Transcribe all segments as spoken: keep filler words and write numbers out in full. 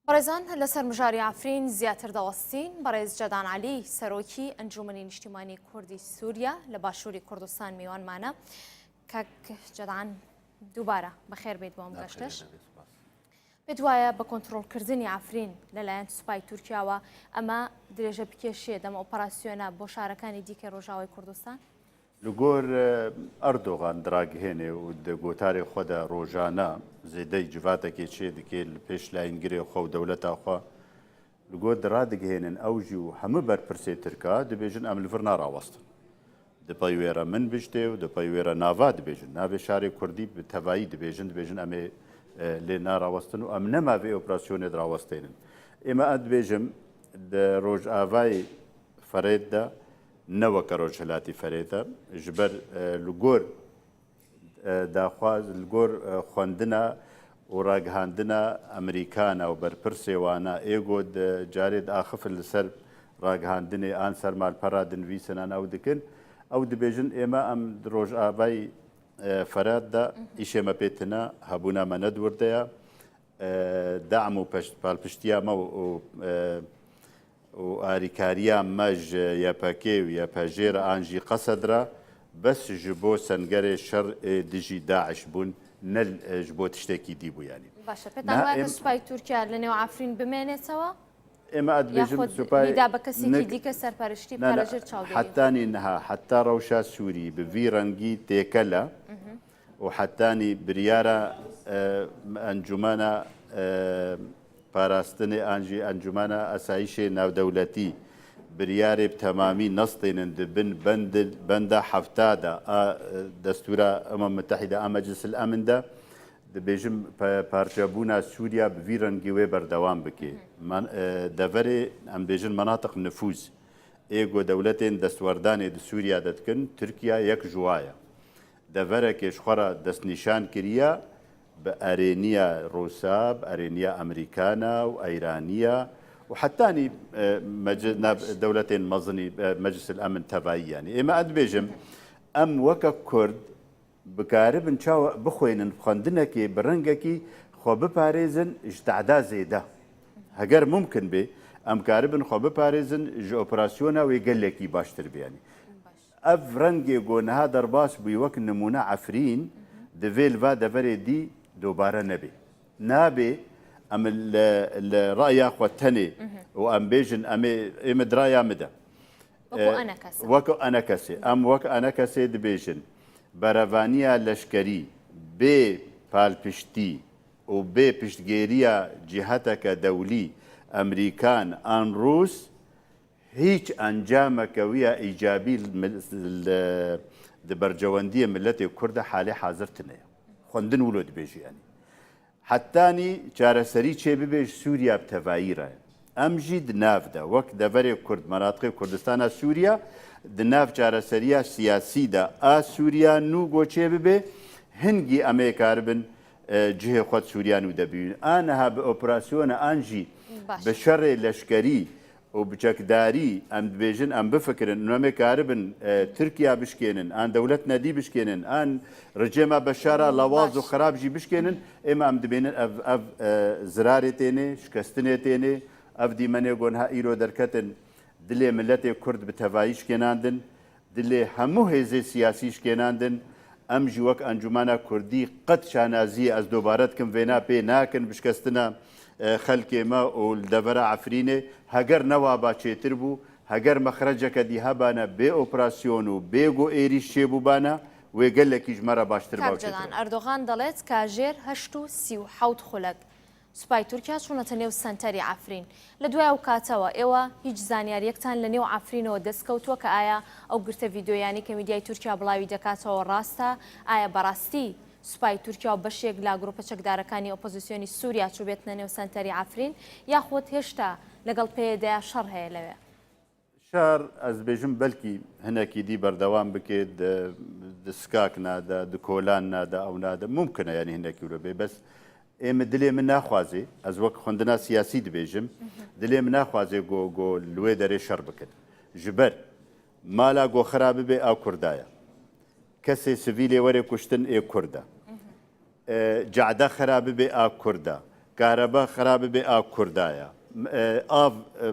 بەڕێزان، لەسەر مژاری عەفرین زیاتر دەوەستین. بەڕێز جەدان عەلی، سەرۆکی ئەنجومەنی نیشتیمانی کوردی سووریا لە باشووری کوردستان میوانمانە. کاک جەدان، دووبارە بەخێر بێت بۆ ئەم گەشتەش. پێت وایە بە کۆنترۆلکردنی عەفرین لەلایەن سوپای تورکیاوە ئەمە درێژە بکێشێت، ئەم ئۆپەراسیۆنە بۆ شارەکانی دیکەی ڕۆژاوای کوردستان؟ Li gor Erdogan diragihêne û di gotarê xwe de rojane zêdeyî civatekê çêdike li pêş layîngirê xwe û dewleta xwe. Li gor diradigihênin ew jî û hemû berpirsê Tirka dibêjin, em li vir narawestin. Di pey wê re min bijtê û di pey wê re nava dibêjin. Navê şarê Kurdî bi tevayî dibêjin, dibêjin em ê, e, lê narawestin û em nema vê operasyonê dirawestênin. Ême ez dibêjim, di Rojavayê Ferêt de ne weke Rojhilatî Ferêt e. Ji ber, e, li gor, e, daxwaz, li gor, e, xwendina û ragihandina Amerîkana û berpirsê wana ê got di carê diaxifin li ser ragihandinê an ser malpera dinivîsin an ew dikin. Ew dibêjin, ême em di Rojavayê, e, Ferêt de îşê me pê tune, hebûna me ne di wir de ye. E, dam û peş-, palpiştiya me û, û, e, û arîkariya me ji Y P G û Y P J re an jî Qesed re bes ji bo sengerê şer ê dijî DAIŞ bûn, ne, e, ji bo tiştekî dî bû, yanî. باشە، پێتان وایە کە سوپای تورکیا لە نێو عەفرین بمێنێتەوە؟ ئێمە ئەدبێژم یاخود سوپای میدا بە کەسێکی دیکە سەرپەرشتی بکات لە ژێر چاودێری؟ حتانی نها، حتا ڕەوشا سووری بە ڤی ڕەنگی تێکەلە و حتانی بریارە، ئە، ئەنجومەنە، ئە، پاراستنê an jî Encûmena Esayîşê Navdewletî biryarê bi temamî nestênin di bin bend-, benda hefta de a, e, Destûra Umem Mitehîde a Meclis el Emin de, dibêjim pe-, parçebûna Sûriya bi vî rengî wê berdewam bike. Man-, e, deverê, em bêjin menatiq nifûz ê ku dewletên destwerdanê di Sûriya de dikin, Tirkiye yek ji wa ye. Deverekê ji xwe re destnîşan kiriye bi erêniya Rûsa, bi erêniya Amerîkana û Eyraniya û hetanî, e, meci-, nav dewletên mezinî, e, Meclis el Emin tevayî, yanî. Ême ez dibêjim, em weke Kurd bikaribin çawa bixwênin xwendinekê bi rengekî xwe biparêzin ji tehda zêde. Heger mumkin bê, em karibin xwe biparêzin ji operasyona wê gelekî baştir bê, yanî. Ev rengê ku niha derbas bûyî wek nimûne Efrîn, divê li va deverê dî dobare nebe. Nabe em li, li raya xwe tenê û em bêjin, em ê, ê min di raya min de. Wekî, e, enekesê. Wekî enekesê. Em wekî enekesê dibêjin. Berevaniya leşkerî bê palpiştî û bê piştgêriya ciheteke dewlî, Amerîkan an Rûs, Hîç encameke wî ya îcabî li, li, di bercewendiyê miletê Kurd de halê hazir tune ye. Xwendin wilo dibêjî, yanî. Hetanî çareserî çêbibe ji Sûriya bi tevayî re. Em jî di nav de, wek deverê Kurd, menatiqê Kurdistana Sûriya, di nav çareseriya siyasî de a Sûriya nû go çêbibe, hingî em ê karibin, e, cihê xwe di Sûriya nû de bînin. A niha bi operasyona an jî bi şerê leşkerî û bi çekdarî, em dibêjin, em bifikirin, û em ê karibin, e, Tirkiya bişkênin, an dewlet nedî bişkênin, an rejêma Beşara lawaz û xirab jî bişkênin, ême em dibênin ev, ev, e, zirarê têne, şikestinê têne, ev dîmenê ku niha îro derketin, dilê miletê Kurd bi tevayî şikênandin. Dilê hemû hêzê siyasî şikênandin. Em jî wek Encûmena Kurdî qet şanaziyê, ez dobare dikim, vêna pê nakin bi şikestina, e, xelkê me û li devera Efrînê. Heger ne waba çêtir bû, heger mexreceke dî hebana bê operasyon û bê ku êrîş çêbûbana, wê gelekî ji me re baştir bawçêtir. Erdogan دەڵێت کاژێر هەشت و سی و حەوت خولەک سوپای تورکیا چوونەتە نێو سەنتەری عەفرین. لە دوای ئەو کاتەوە ئێوە هیچ زانیاریەکتان لە نێو عەفرینەوە دەستکەوتووە کە ئایا ئەو گرتە ڤیدیۆیانەی کە میدیای تورکیا بڵاوی دەکاتەوە ڕاستە؟ ئایا بەڕاستی سوپای تورکیا و بەشێک لە گروپە چەکدارەکانی ئۆپۆزیسیۆنی سووریا چووبێتنە نێو سەنتەری عەفرین، یاخود هێشتا لەگەڵ پەیەدەیا شەڕ هەیە لەوێ؟ Şer, ez dibêjim, belkî hinekî dî berdewam bike di, di Skakna de, di Kolanna de, ewna de. Mumkin e, yanî hinekî wilo bê. Bes ê min, dilê min naxwaze, ez wek xwendina siyasî dibêjim, dilê min naxwaze go, go li wê derê şer bikin. Ji ber mala go xira bibe a Kurda ye. Kesê sivîlê were kuştin ê Kurd e. E, cade xira bibe a Kurd e. Kareba xera bibe a Kurda ya. M-, e, av, e, e,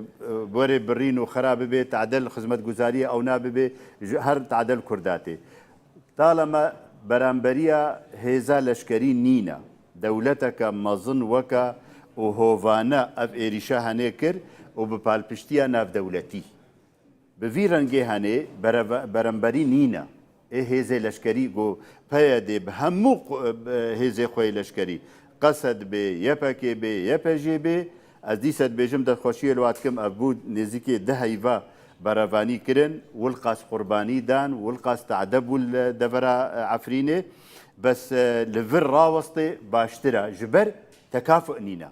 were birîn û xera bibe, tadel xizmetguzariye ewna bibe, ji her tadel Kurda tê. Talema beramberiya hêza leşkerî nîne. Dewleteke mezin weke û hovane ev êrîşa henê kir û bi palpiştiya navdewletî. Bi vî rengê henê bereve-, beramberî nîne. Ê hêzê leşkerî ku P Y D bi hemû qu-, bi hêzê xwe yê leşkerî, Qesed bê, Y P G bê, Y P J bê, ez dîse dibêjim destxweşiyê li we dikim, ev bû nêzîkê du heyva berevanî kirin, wilqas qurbanî dan, wilqas tade bû li devera, e, Efrînê. Bes, e, li vir rawestê baştir e, ji ber tekafu nîne.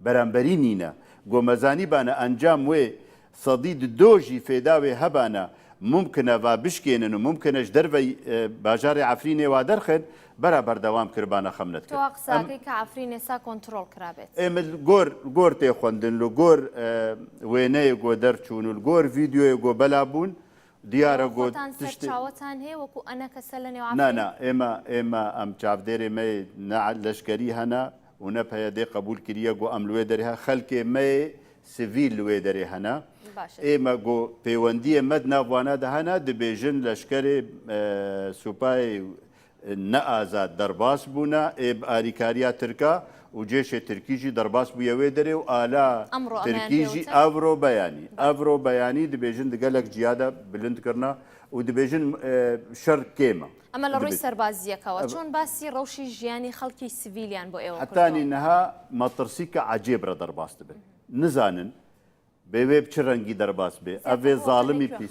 Beramberî nîne. Go me zanîbane encam wê sedî di do jî fêda wê hebane, mumkin e va bişkênin û mumkin e ji dervey, e, bajarê Efrînê wa derxin, bera berdewam kiribane xem nedikir. Tu wa qisa Em- kî ka Efrînê sa kontrol kirabêt? Ê min li gor, li gor tê xwendin, li gor, e, wêneyê go derçûn û li gor vîdyoyê go bela bûn, diyar e go Xotan ser tiştê çawetan hê wekû eneke se li nêw Na, Efrîn? Na, êma, êma em çavdêrê me yê ne leşkerî hene û ne P Y D qebûl kiriye ku em li wê derê he, xelkê me yê sivîl li wê derê hene. Baş e. Ê me ku pêwendiyê me di nav wana de hene, dibêjin leşkerê, e, supayê, e, ne azad derbas bûne, ê bi arîkariya Tirka û cêşê Tirkî jî derbas bûye wê derê û ala Emro em Tirkî jî pêwte. Evro beyanî. Evro beyanî dibêjin di gelek ciya de bilind kirina û dibêjin, e, şer kêm e. Ema li rûy Dibê- serbaziyekەوە، Ev- چۆن باسی ڕەوشی ژیانی خەڵکی سیڤیلیان بۆ ئێوە Hetanî کردووە؟ Niha metirsîka ecêb re derbas dibin. Nizanin bê wê bi çi rengî derbas bê. Ev ê zalimî pîs.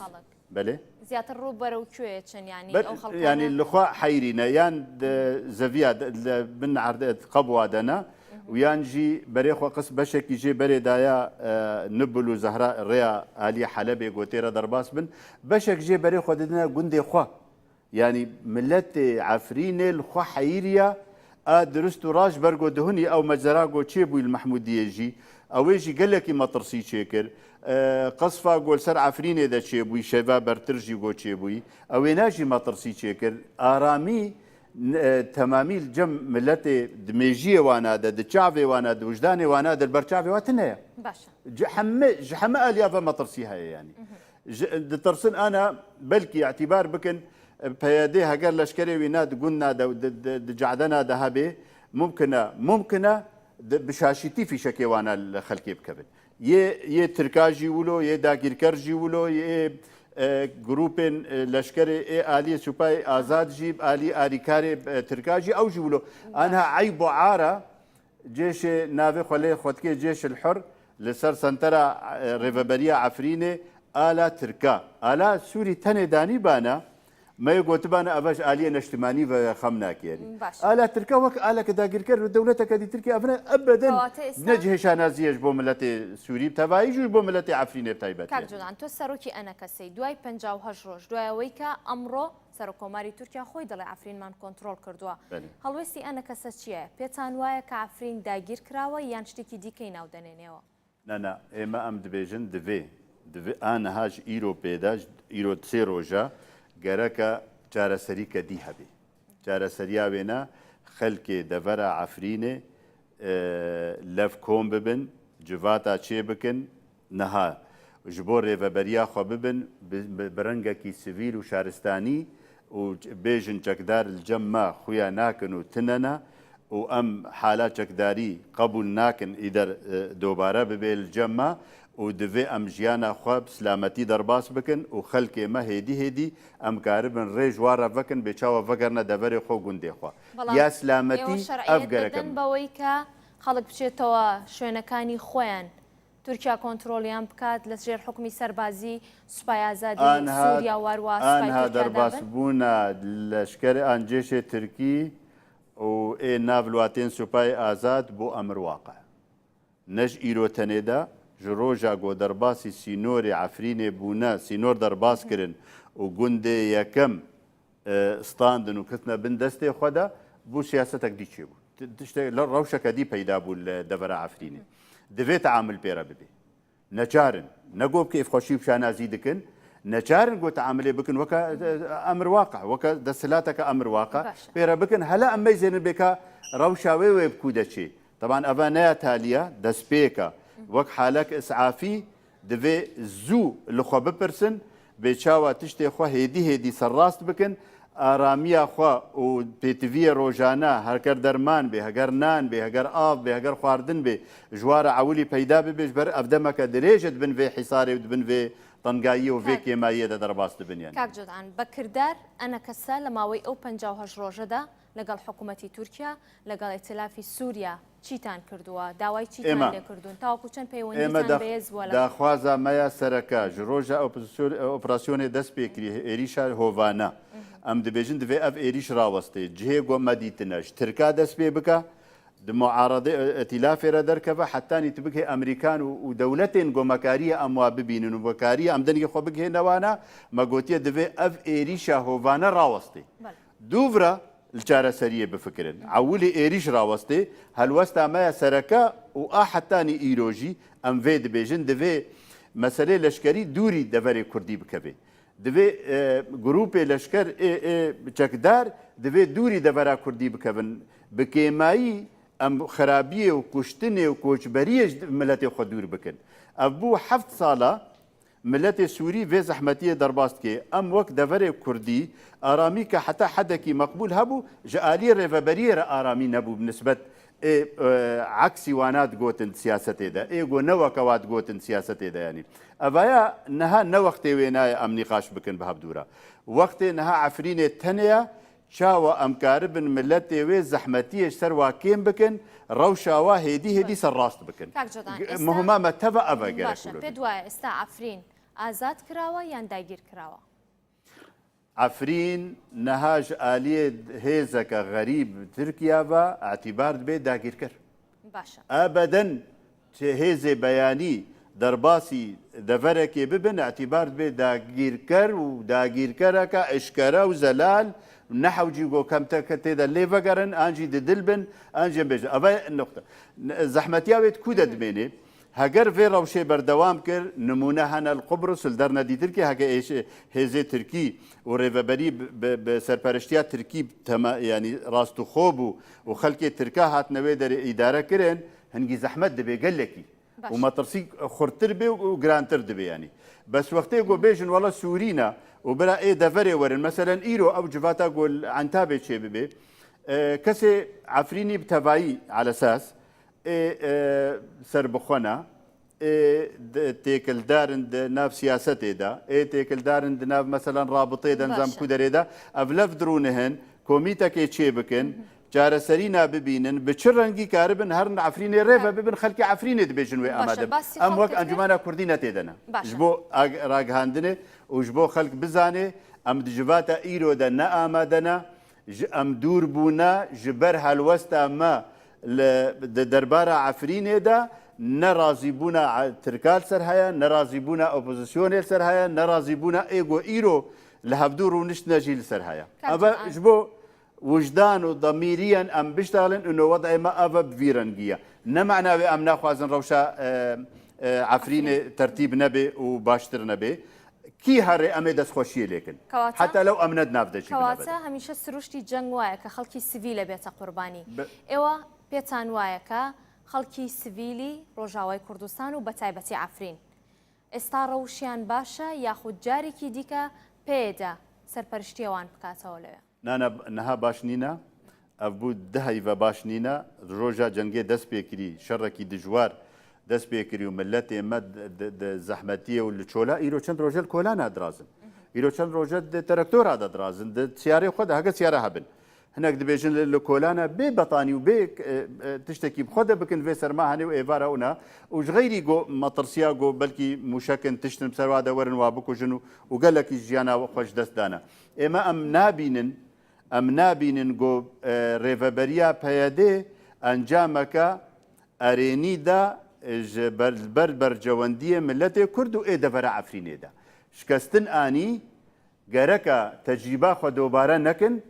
Belê. زیاتر ڕوو بەرەو کوێ چن؟ یعنی Ber-, ئەو خەڵکانە؟ Yanî li xwe heyrî ne, yan di zeviya de, li bin erde qebwa de ne, û yan jî berê xwe qis beşekî jê berê daya, e, Nibul û Zehra rêya alî Helebê gotê re derbas bin. Beşek jê berê xwe didine gundê xwe. Yanî miletê Efrînê li xwe heyîriya a dirust û raş ber go dihunî ew mecera go çêbûyî li Mehmûdiyê jî, ew ê jî gelekî metirsî çêkir. E, qisfa go li ser Efrînê de çêbûyî, şeva bertir jî go çêbûyî, ew êna jî metirsî çêkir. Aramî, n-, e, temamî li cem miletê di mêjiyê wana de, di çavê wana, di wijdanê wana de, li ber çavê wa tune ye. Baş e. Ji heme, ji heme aliya ve metirsî heye yanî. Ji, ditirsin ana belkî îtîbar bikin, P Y D heger leşkerê wî na di gund na de, di, di, di cadena de hebê, mumkin e, mumkin e di, bi şaşîtî fîşekê wana li xelkê bikevin. Yê, yê Tirka jî wilo, yê dagîrker jî wilo, yê, e, grûpên, e, leşkerê ê aliyê Supayê Azad jî, alî arîkarê, e, Tirka jî ew jî wilo. Anha eyb û ara Cêşê navê xwe lê xwe dikê Cêşil Hur li ser sentera, e, rêveberiya Efrînê ala Tirka. Ala Sûrî tenê danîbana, me yê gotibana eva ji aliyê neştimanî ve xem nakerî. Baş. Ala Tirka wek aleke dagirker û dewleteke dî Tirkiye evine ebeden Kewatê êsta ne cihê şanaziyê ji bo miletê Sûrî bi tevayî jî ji bo miletê Efrînê bi taybetî. Kak Codan, تۆ سەرۆکی ئەنەکەسەی، دوای پەنجا و هەشت ڕۆژ، دوای ئەوەی کە ئەمڕۆ سەرۆکۆماری تورکیا خۆی دەڵێ عەفرینمان کۆنترۆڵ کردووە. بەڵێ. هەڵوێستی ئەنەکەسە چییە؟ پێتان وایە کە عەفرین داگیر کراوە یان شتێکی دیکەی ناو دەنێنێەوە؟ Na, na, ê me em dibêjin divê, divê, a niha ji îro pê de, ji îro sê roja gereke çareserîke dî hebê. Çareseriya wêne xelkê devera Efrînê, e, lev kom bibin, civata çê bikin, niha ji bo rêveberiya xwe bibin, bi, bi, bi rengekî sivîl û şaristanî û ç-, bêjin çekdar li cem me xuya nakin û tune ne û em hala çekdarî qebûl nakin îder, e, dobare bibe li cem me û divê em jiyana xwe bi silametî derbas bikin û xelkê me hêdî hêdî em karibin rê ji wan re vekin bê çawa vegerine deverê xwe gundê xwe. بەڵام Ya silametî ئێوە ev şer'iyet gerek دەدەن em. بەوەی کە خەڵک بچێتەوە شوێنەکانی خۆیان؟ تورکیا کۆنترۆڵیان بکات لە ژێر حکومی سەربازی سوپای ئازادی Anha, سووریا و هەروە سوپای anha تورکیا دابن؟ Derbasbûna leşkerê an cêşê Tirkî û ê nav li watên Supayê Azad bû emir waqe. Ne ji îro tenê de, ji roja ku derbasî sînorê Efrînê bûne, sînor derbas kirin û gundê yekem e, standin û ketine bin destê xwe de, bû siyasetek dî çêbû. Ti-, tiştek, le-, rewşeke dî peyda bû li devera Efrînê. Divê teamul pê re bibê. Neçar in. Ne go bi kêfxweşî û şanazî dikin, neçar in go teamulê bikin weke, e, emir waqe, weke desthilateke emir waqe. Baş e. Pê re bikin, hele em meyzênin bê ka rewşa wê wê bi ku de çê. Teban eva neya taliya, destpêka. Wek halek isafî divê zû li xwe bipirsin, bê çawa tiştê xwe hêdî hêdî serrast bikin, aramiya xwe û pêtiviyê rojana, heger derman bê, heger nan bê, heger av bê, heger xwardin bê, ji wa re ewilî peyda bibe, ji ber ev demeke dirêj e di bin vê hîsarê û di bin vê tengayiyê û vê Kak- kêmayiyê de derbas dibin yani. Kak Codan, بە کردار ئەنەکەسە لە ماوەی ئەو پەنجا و هەشت ڕۆژەدا لەگەڵ حکوومەتی تورکیا، لەگەڵ ئیتیلافی سووریا چیتان کردووە؟ داوای چیتان ئێمە- لێ کردوون؟ تاوەکو چەند ئێمە پەیوەندیتان داخ- بەهێز بووە لە داخوازا me ya sereke ji roja opozisyon- operasyonê dest pê kirî êrîşa hovane. Em dibêjin divê ev êrîş rawestê. Cihê ku me dîtine ji Tirka dest pê bike, di muaradê îtîlafê re derkeve, hetanî tu bigihê Amerîkan û, û dewletên ku me kariye em wa bibînin û me kariye em dengê xwe bigihêne wana, me gotiye divê ev êrîşa hovane rawestê. Bele. Dûvra li çareseriyê bifikirin. Ewilî êrîş rawestê, helwesta me ya sereke û a hetanî îro jî em vê dibêjin, divê meselê leşkerî dûrî deverê kurdî bikeve. Divê, e, grûpê leşker ê, ê çekdar divê dûrî devera kurdî bikevin. Bi kêmayî em xerabiyê û kuştinê û koçberiyê ji miletê xwe dûr bikin. Ev bû heft sala miletê Sûrî vê zehmetiyê derbas dike. Em wek deverê kurdî aramî ke heta hedekî meqbûl hebû, ji aliyê rêveberiyê re aramî nebû bi nisbet ê, e, eksî wana digotin siyasetê de, ê go ne weke wa digotin siyasetê de yanî. Evaya niha ne wextê wêna ye em nîqaş bikin bi hevdû re. Wextê niha Efrînê tenê ye, çawa em karibin miletê wê zehmetiyê ji ser wa kêm bikin, rewşa wa hêdî hêdî serrast bikin. Kak Codan, G- êsta- Muhima me teva ev e gerek Baş e, wilo pê bî. Duwaye êsta Efrîn azad kirawa yan dagîr kirawa? Efrîn niha ji aliyê hêzeke xerîb Tirkiye ve etîbar dibe dagîrker. Baş e. Ebeden ti hêzê beyanî derbasî deverekê bibin, etîbar dibe dagîrker û dagîrkereke eşkere û zelal, ne hewcî go kemteke tê de lê vegerin, an jî di dil bin, an jî em bêjin. Eva nuqte. Zehmetiya wê di ku de dimêne? Heger vê rewşê berdewam kir, nimûne hene li Qubrus, li dernedî Tirkî, heke êş-, hêzê Tirkî û rêveberî bi, bi, bi serpereştiya Tirkî tema, yanî rastixwe bû û xelkê Tirka hatine wê derê îdare kirin, hingî zehmet dibe gelekî. Baş. Û metirsî xurttir bê û girantir dibe yanî. Bes wextê ku bêjin wela Sûrî ne û bira ê deverê werin, meselen îro ew civata ku li Entabê çêbibe, e, kesê Efrînî bi tevayî alesas, ê, e, serbixwe ne, ê, de, têkildar in di nav siyasetê de, ê têkildar in di nav, meselan, rabitê de, nizam Baş e. ku derê de, ev lev dirûnihin, komîtekê çê bikin, çareserîna bibînin, bi çi rengî karibin herin Efrînê rê ve bibin, xelkê Efrînê dibêjin wê Baş e, amade bin. Basî Em xelk wek kir. Encûmena Kurdî ne tê de ne. Baş e. Ji bo ag-, ragihandinê û ji bo xelk bizane, em di civata îro de ne amade ne, ji em dûr bûne, ji ber helwesta me li, di derbara Efrînê de nerazîbûna Tirka li ser heye, nerazîbûna opozisyonê li ser heye, nerazîbûna ê ku îro li hevdû rûniştine jî li ser heye. Kak Eve Can. Ji bo wijdan û demîriyen em biştalin û no wedayê me eve bi vî rengî ye. Ne mana wê em naxwazin rewşa, e, e, Efrînê Efrîn. tertîb nebe û baştir nebe. Kî herê em ê destxweşiyê lê kin. Kewata? Heta lew em ne di nav de jî Kewata binebin. هەمیشە سروشتی جەنگ وایە کە خەڵکی سڤیلە بێتە قوربانی. Bi- ئێوە پێتان وایە کە خەڵکی سڤیلی ڕۆژاوای کوردستان و بە تایبەتی عەفرین ئێستا ڕەوشیان باشە یاخود جارێکی دیکە پێیەدا سەرپەرشتیەوان بکاتەوە لەوێ؟ Na, na, niha baş nîne. Ev bû di heyve baş nîne. Roja cengê dest pê kirî, şerekî dijwar dest pê kirî û miletê me di, di, di zehmetiyê û li çola, îro çend roje li kolana dirazin. Îro çend roje di terektora de dirazin, di siyarê xwe de, heke siyara hebin. Hinek dibêjin li, li kolana bê betanî û bê, e, e, tiştekî bi xwe de bikin vê serma henê û êvara wina. Û ji xeyrî go metirsiya go belkî mûşekin tiştin bi ser wa de werin wa bikujin û, û gelekî jiyana xwe ji dest dane. Ême em nabînin, em nabînin ku, e, rêveberiya P Y D encameke erênî da, e, ji ber, ber bercewendiyê miletê Kurd û ê devera Efrînê de. Şikestin anî, gereka tecrîba xwe dobare nekin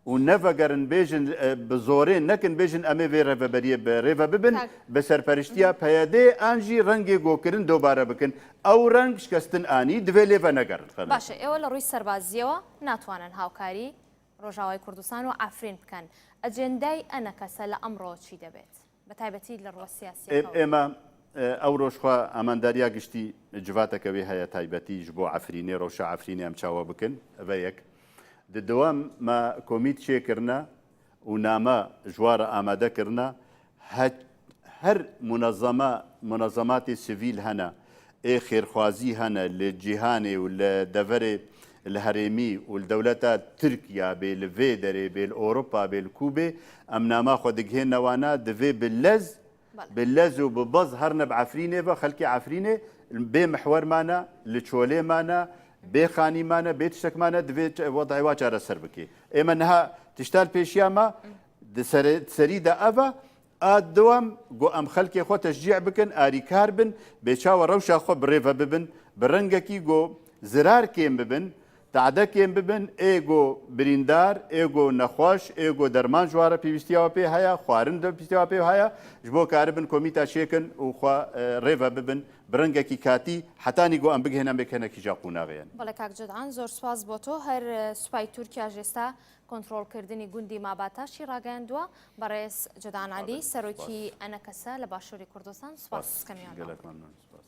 û nevegerin bêjin, e, bi zorê nekin bêjin em ê vê rêveberiyê bi rêve bibin, Tak. bi serperiştiya P Y D an jî rengê gokirin dobare bikin. Ew reng şikestin anî, divê lê venegerin. Xelê. باشە، ئێوە لە ڕووی سەربازییەوە ناتوانن هاوکاری ڕۆژاوای کوردستان و عەفرین بکەن. ئەجێندای ئەنەکەسە لە ئەمڕۆ چی دەبێت؟ بە تایبەتی لە ڕووە سیاسی ئێمە ئەو ڕۆژخوا ئامانداریا گشتی جواتەکە وێ هەیە تایبەتی ji bo Efrînê, rewşa Efrînê em çawa bikin, eve yek. Di dewam me komît çêkirine û name ji wa re amade kirine. Her munezeme, munezematê sivîl hene, ê xêrxwazî hene li cîhanê û li deverê, li herêmî û li dewleta Tirkiya bê, li vê derê bê, li Ewropa bê, li ku bê, em nama xwe digihêne wana, divê bi lez, bi lez û bi baz herine bi Efrînê ve, xelkê Efrînê bê mihwer mane, li çolê mane, bê xanî mane, bê tiştek mane, divê wedayê wa çareser bike. Ême niha tişta li pêşiya me, di serî de ev e, a diwam ku em xelkê xwe teşcî bikin, arîkar bin, bê çawa rewşa xwe bi rê ve bibin, bi rengekî ku zirar kêm bibin, tade kêm bibin, ê ku birîndar, ê ku nexweş, ê ku derman ji wa re pêwîstiya we pê heye, xwarin de pêwîstiya we pê heye, ji bo karibin komîta çêkin û xwe rê ve bibin, bi rengekî katî, hetanî ku em bigihêne bê kenekî ja qûnaxê. بەڵێ کاک جدعان، زۆر سپاس بۆ تۆ. هەر سوپای تورکیا ژێستا کۆنترۆلکردنی گوندی ماباتاشی ڕاگەیاندووە. بەڕێز جدعان عەلی، سەرۆکی ئەنەکەسە لە باشووری کوردستان، سپاس کەمیان. گەلەک مەمنون. سپاس.